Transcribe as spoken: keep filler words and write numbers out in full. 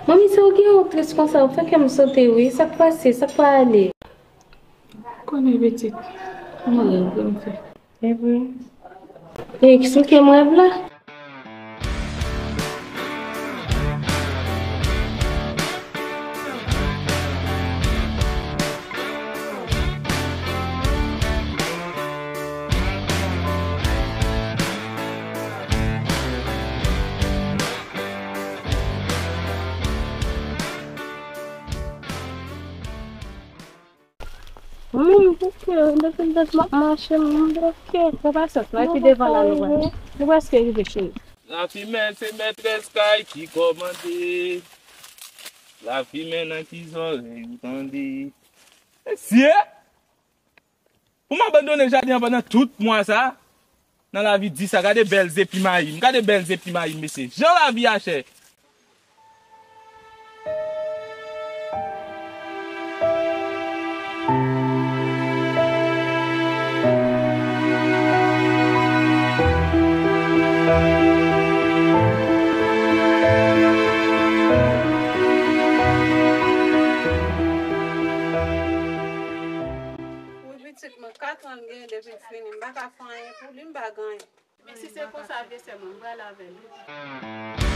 Manmi, sa w gen w tris konsa, ou fè kè m sote wi. Sa k pase? Sa k prale? Konnen pitit. Mwen rèv wi m fè. Evre? E eksplike m rèv la. Moun bouke, depi l dat m ap mache, moun bouke. Pran pasyans non, epi devan la nou wè. Nou prèske rive cheri. Lafimen se mètrès kay ki kòmande. Lafimen nan ki zòrèy ou tande? Mesye! Pou m abandone jaden an pandan tout mwa sa, nan lavi di sa, gade bèl zepi mayi m, gade bèl zepi mayi m, mesye. Jan lavi a chè. Wi, pitit mwen, katran l gen depi l fini. M pa ka fè anyen pou li, m pa gen anyen. Men si se konsa, vye sè mwen, m pral avè l wi.